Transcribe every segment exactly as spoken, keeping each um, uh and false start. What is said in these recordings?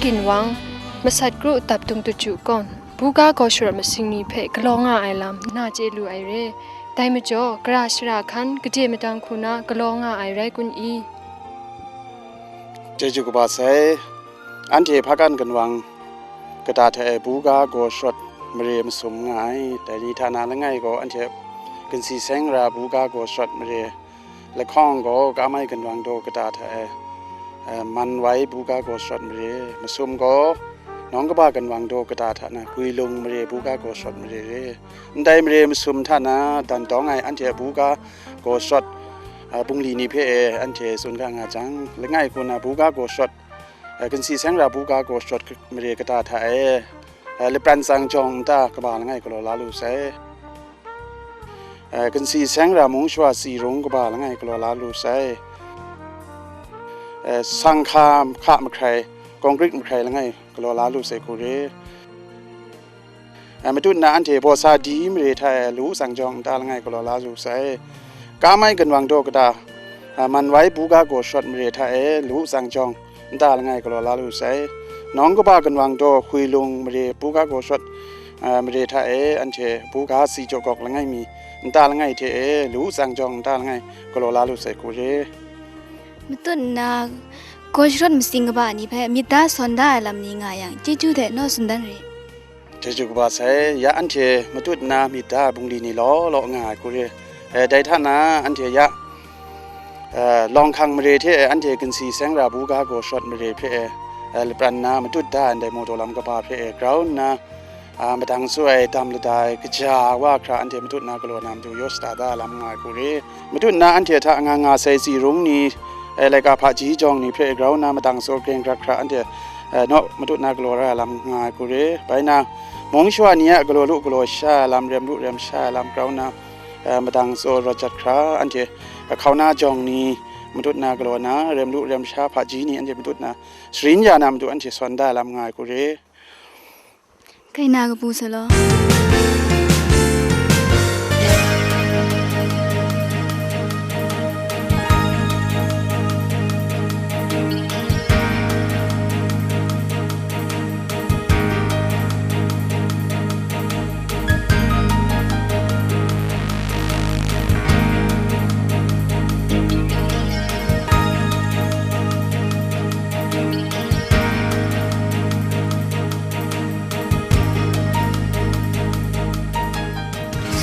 Ginwang, masat kru dap dung daju kawn, buga gaw sharawt masing ni hpe galaw nga ai lam na chye lu ai re. Dai majaw, gara shara hkan gade madang hku na galaw nga ai rai kun i? Chyeju kaba sai, anhte Hpakan ginwang kata hta e buga gaw sharawt mare masum nga ai. Dai ni hta na langai gaw anhte Ginsi Seng Ra buga gaw sharawt mare lahkawng gaw Kamai ginwang daw kata hta e, eh, Man Wai buga gaw sharawt mare, masum gaw Nawng kaba ginwang daw kata hta na Gwi Lung mare buga gaw sharawt mare re. Ndai mare masum hta na dan dawng ai anhte a buga gaw sharawt, eh, bungli ni hpe e anhte tsun ga nga jang, langai hku na buga gaw sharawt, eh, Ginsi Seng Ra buga gaw sharawt mare kata hta e, eh, lapran tsang jawng nta kaba langai galaw la lu sai. Eh, Ginsi Seng Ra mung shawa tsi rung kaba langai galaw la lu sai. Eh, sanghka hka mahkrai, kawngkrit mahkrai langai galaw la lu sai hku re. Eh, matut na anhte Bawsa di mare hta e lu tsang jawng nta langai galaw la lu sai. Kamai ginwang daw kata, eh, Man Wai buga gaw sharawt mare hta e lu tsang jawng nta langai galaw la lu sai. Nawng kaba ginwang daw Hwi Lung mare buga gaw sharawt, eh, mare hta e anhte buga si jaw gawk langai mi nta langai hte e lu tsang jawng nta langai galaw la lu sai hku re. Matut nna, gaw sharawt masing kaba ni hpe myit da sawn da ai lam ni nga yang, chyeju hte naw tsun dan re. Chyeju kaba sai, ya anhte matut nna myit da ai bungli ni law law nga ai hku re. Eh, dai hta na, anhte ya, eh, Lawng Hkang mare hte anhte Ginsi Seng Ra buga gaw sharawt mare hpe, eh, lapran nna matut da ai ndai mawdaw lam kaba hpe, eh, grau nna, ah, madang tsaw ai, dam lada ai, kaja wa hkra anhte matut na galaw na matu yaw shada da ai lam nga ai hku re. Matut na anhte hta nga nga sai tsi rung ni, eh, laika hpaji jawng ni hpe grau na madang tsaw greng grak hkra anhte, eh, naw matut na galaw ra ai lam nga ai hku re. Bai na, mung shawa ni a galaw lu galaw sha ai lam, rem lu rem sha ai lam grau na, eh, madang tsaw rawt jat hkra anhte, eh, hkau na jawng ni matut na galaw na, rem lu rem sha hpaji ni anhte matut na sharin ya na matu anhte sawn da ai lam nga ai hku re. Kaina kabu sa law.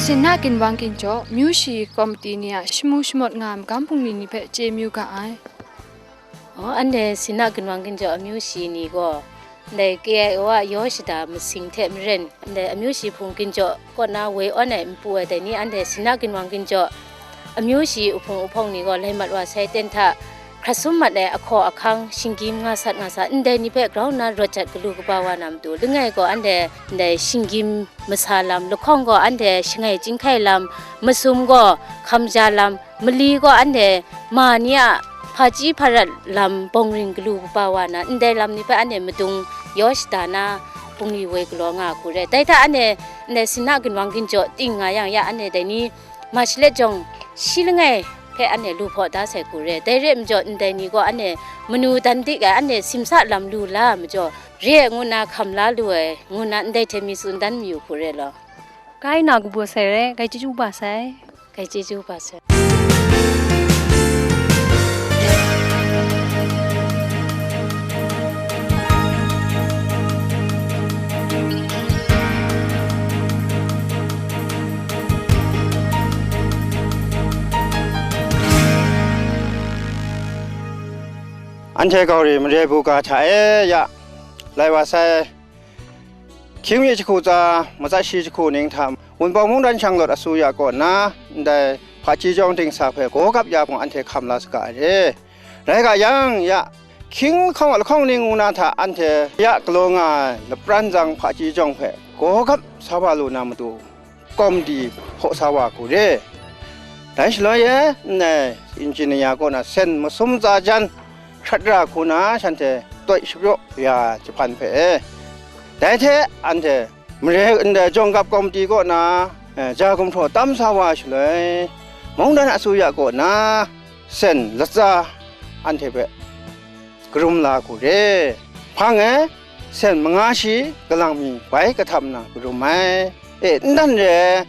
Sinna ginwang ginjaw, myu shi kawmti ni a shamu shamawt nga ai magam bungli ni hpe chye mayu ga ai. Oh, anhte Sinna ginwang ginjaw amyu shi ni gaw, ndai K I O a yaw shada masing hte maren, ndai amyu shi hpung ginjaw kaw na woi awn ai npu ai dai ni, anhte Sinna ginwang ginjaw amyu shi uhpung uhpawng ni gaw lai mat wa sai, ten hta hkrat sum mat ai ahkaw ahkang, shinggyim nga sat nga sa, ndai ni hpe grau nna rawt jat galu kaba wa na matu, langai gaw anhte ndai shinggyim masa lam, lahkawng gaw anhte shangai chyinghkai lam, masum gaw hkamja lam, mali gaw anhte ma ni a hpaji hparat lam bawng ring galu kaba wa na, ndai lam ni hpe anhte madung yaw shada na bungli woi galaw nga hku re. Dai hta anhte ndai Sinna ginwang ginjaw ting nga yang, ya anhte dai ni ma shalet jawng shi langai hpe anhte lu hpaw da sai hku re. Dai re ai majaw, ndai ni gaw anhte manu dan dik ai, anhte simsa lam lu la ai majaw, re ai ngu nna hkam la lu ai, ngu nna ndai hte mi tsun dan mayu hku re law. Kai na kabu sai re, kai chyeju ba sai. Kai chyeju ba sai. Anhte Gauri mare buga hta e ya lai wa sai. Hkying mi jahku tsa, matsat shi jahku ning hta, Wunpawng mungdan shanglawt asuya kaw nna, ndai hpaji jawng dingsa hpe gaw gap ya hpung anhte hkam la saga ai re. Rai ga yang, ya, hkying lahkawng lahkawng ning ngu na hta anhte ya galaw nga ai lapran tsang hpaji jawng hpe gaw gap sa wa lu na matu, kawmdi hpaw sa wa hku re. Dai shaloi e, ndai injin aya kaw na sen masum tsa jan hkrat ra hku na shanhte tawi shapraw ya ai jahpan hpe e. Dai hte anhte mare ndai jawng gap kawmti kaw na, eh, ja gumhpraw tam sa wa ai shaloi, mungdan asuya kaw na sen latsa anhte hpe karum la hku re. hpang e sen manga shi kalang mi bai kahtap nna karum ai. E, n dan re ai,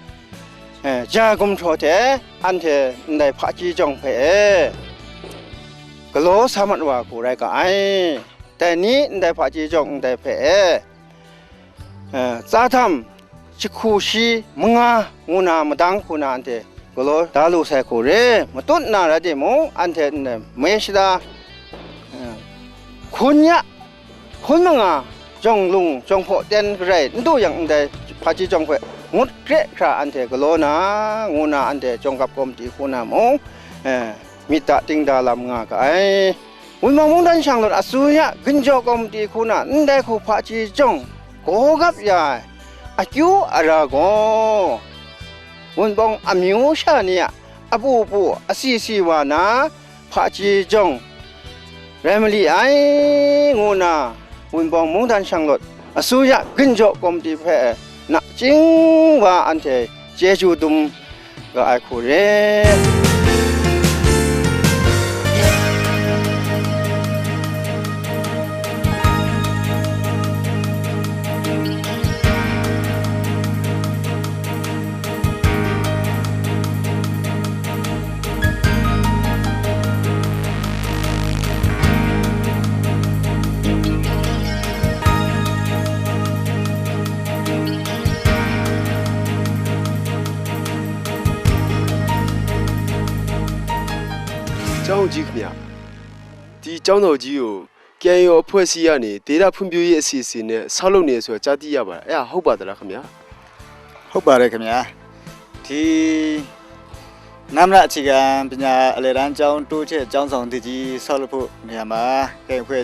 e, ja gumhpraw hte anhte ndai hpaji jawng hpe e galaw sa mat wa hku rai ga ai. Dai ni ndai hpaji jawng ndai hpe e, e, tsa htam jahku shi manga ngu na madang hku na anhte galaw da lu sai hku re, matut na rai timung, anhte ndai mai shada, e, hkun ya, hkun manga, jawng lung, jawng hpaw ten garai n du yang, ndai hpaji jawng hpe ngut kre hkra anhte galaw na, ngu na anhte jawng gap kawmti hku na mung, e, myit da ting da lam nga ga ai. Wunpawng mungdan shanglawt asuya ginjaw kawmti hku na ndai hku hpaji jawng gaw gap ya ai akyu ara gaw, Wunpawng amyu sha ni a apu pu asi si wa na hpaji jawng rai mali ai, ngu na Wunpawng mungdan shanglawt asuya ginjaw kawmti hpe nachying wa anhte chyeju dum ga ai hku re. ကျောင်းကြီးခင်ဗျာ။ ဒီကျောင်းတော်ကြီးကို KIO အဖွဲ့အစည်းကနေ ဒေသဖွံ့ဖြိုးရေးအစီအစဉ်နဲ့ ဆောက်လုပ်နေတယ်ဆိုတာ ကြားသိရပါတယ်။ အဲ့ဒါဟုတ်ပါသလားခင်ဗျာ။ ဟုတ်ပါတယ်ခင်ဗျာ။ ဒီနမ်းရအခြေခံပညာအလယ်တန်းကျောင်းတိုးချဲ့ကျောင်းဆောင်သစ်ကြီးဆောက်လုပ်ဖို့နေရာမှာ KIO အဖွဲ့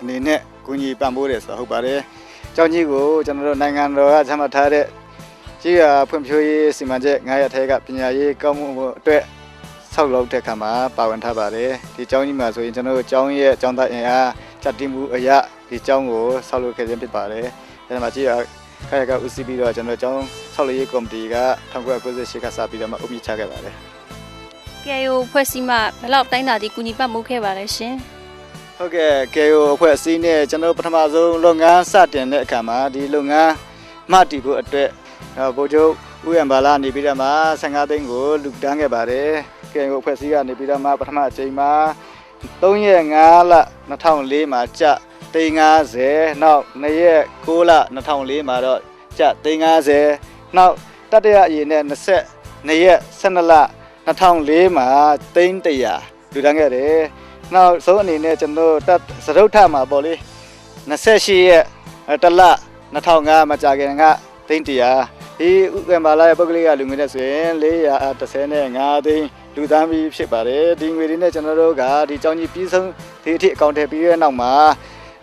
အနေနဲ့ကူညီပံ့ပိုးတယ်ဆိုတာဟုတ်ပါတယ်။ ကျောင်းကြီးကိုကျွန်တော်တို့နိုင်ငံတော်ကချမှတ်ထားတဲ့ ကျေးရွာဖွံ့ဖြိုးရေးစီမံချက်ငါးရပ်ထဲကပညာရေးကောင်းမွန်ဖို့အတွက်ဆောက်လုပ်တဲ့အခါမှာပါဝင်ထားပါတယ်။ ဒီကျောင်းကြီးမှာဆိုရင်ကျွန်တော်တို့ကျောင်းရဲ့ကျောင်းသားအင်အားကျပ်တည်းမှုအရဒီကျောင်းကိုဆောက်လုပ်ခဲ့ခြင်းဖြစ်ပါတယ်။ ဒါကြောင့်ကျေးရွာခါရကဦးစီးပြီးတော့ကျွန်တော်ကျောင်းဆောက်လုပ်ရေးကော်မတီကထောင်ကိုးရာကိုးဆယ့်ရှစ်ကစပြီးတော့မှအုပ်မြစ်ချခဲ့ပါတယ်။ KIO အဖွဲ့အစည်းမှဘယ်လောက်တိုင်းတာထိကူညီပံ့ပိုးခဲ့ပါလဲရှင်။ ဟုတ်ကဲ့ KIO အဖွဲ့အစည်းနဲ့ကျွန်တော်ပထမဆုံးလုပ်ငန်းစတင်တဲ့အခါမှာဒီလုပ်ငန်းမတည်ဖို့အတွက်ဗိုလ်ချုပ်ဦးအံဘါလနေပြီးတော့မှဆယ့်ငါးသိန်းကိုလှူဒါန်းခဲ့ပါတယ်။ KIO အဖွဲ့အစည်းကနေပြီးတော့မှပထမအကြိမ်မှာသုံးရက်ငါးလနှစ်ထောင်လေးမှာကျပ်သိန်းငါးဆယ်၊ နောက်နှစ်ရက်ကိုးလနှစ်ထောင်လေးမှာတော့ကျပ်သိန်းငါးဆယ်၊ နောက်တတိယအကြိမ်နဲ့နှစ်ဆယ့်နှစ်ရက်ဆယ့်နှစ်လနှစ်ထောင်လေးမှာသိန်းတစ်ရာလှူဒါန်းခဲ့တယ်။ နောက်ဆုံးအနေနဲ့ကျွန်တော်တို့တပ်စတုတ္ထမှာပေါ့လေနှစ်ဆယ့်ရှစ်ရက်တစ်လနှစ်ထောင်ငါးမကြာခင်ကသိန်းတစ်ရာဒီဥက္ကမ္ဘာလရဲ့ပုဂ္ဂလိကလူငွေနဲ့ဆိုရင်လေးရာတစ်ဆယ်နဲ့ငါးသိန်းလူတန်းပြီးဖြစ်ပါတယ်။ ဒီငွေတွေနဲ့ကျွန်တော်တို့ကဒီကျောင်းကြီးပြီးဆုံးဒီအထိအကောင့်ထဲပြီးတဲ့နောက်မှာ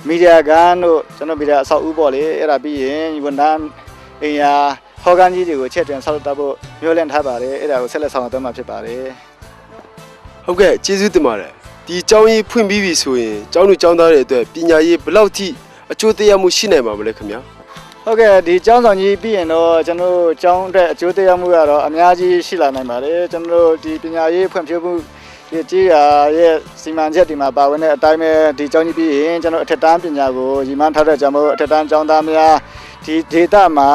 မီဒီယာကန်းတို့ကျွန်တော်မီဒီယာအဆောက်အဦးပေါ့လေအဲ့ဒါပြီးရင်ဝန်ထမ်းအိမ်ယာဟောခန်းကြီးတွေကိုချက်တင်ဆောက်လုပ်တတ်ဖို့မျှော်လင့်ထားပါတယ်အဲ့ဒါကိုဆက်လက်ဆောင်ရွက်သွားမှာဖြစ်ပါတယ်။ ဟုတ်ကဲ့ကျေးဇူးတင်ပါတယ်ဒီကျောင်းကြီးဖွင့်ပြီးပြီဆိုရင်ကျောင်းသူကျောင်းသားတွေအတွက်ပညာရေးဘယ်လောက်ထိအကျိုးသက်ရောက်မှုရှိနိုင်ပါမလဲခင်ဗျာဟုတ်ကဲ့ဒီကျောင်းဆောင်ကြီးပြီးရင်တော့ကျွန်တော်တို့ကျောင်းအတွက်အကျိုးသက်ရောက်မှုကတော့အများကြီးရှိလာနိုင်ပါတယ်ကျွန်တော်တို့ဒီပညာရေးဖွံ့ဖြိုးမှုဒီကြေးရရဲ့စီမံချက်တွေမှာပါဝင်တဲ့အတိုင်းပဲဒီကျောင်းကြီးပြီးရင်ကျွန်တော်အထက်တန်းပညာကိုရည်မှန်းထားတဲ့ကြောင့်မို့အထက်တန်းကျောင်းသားများဒီဒေသမှာ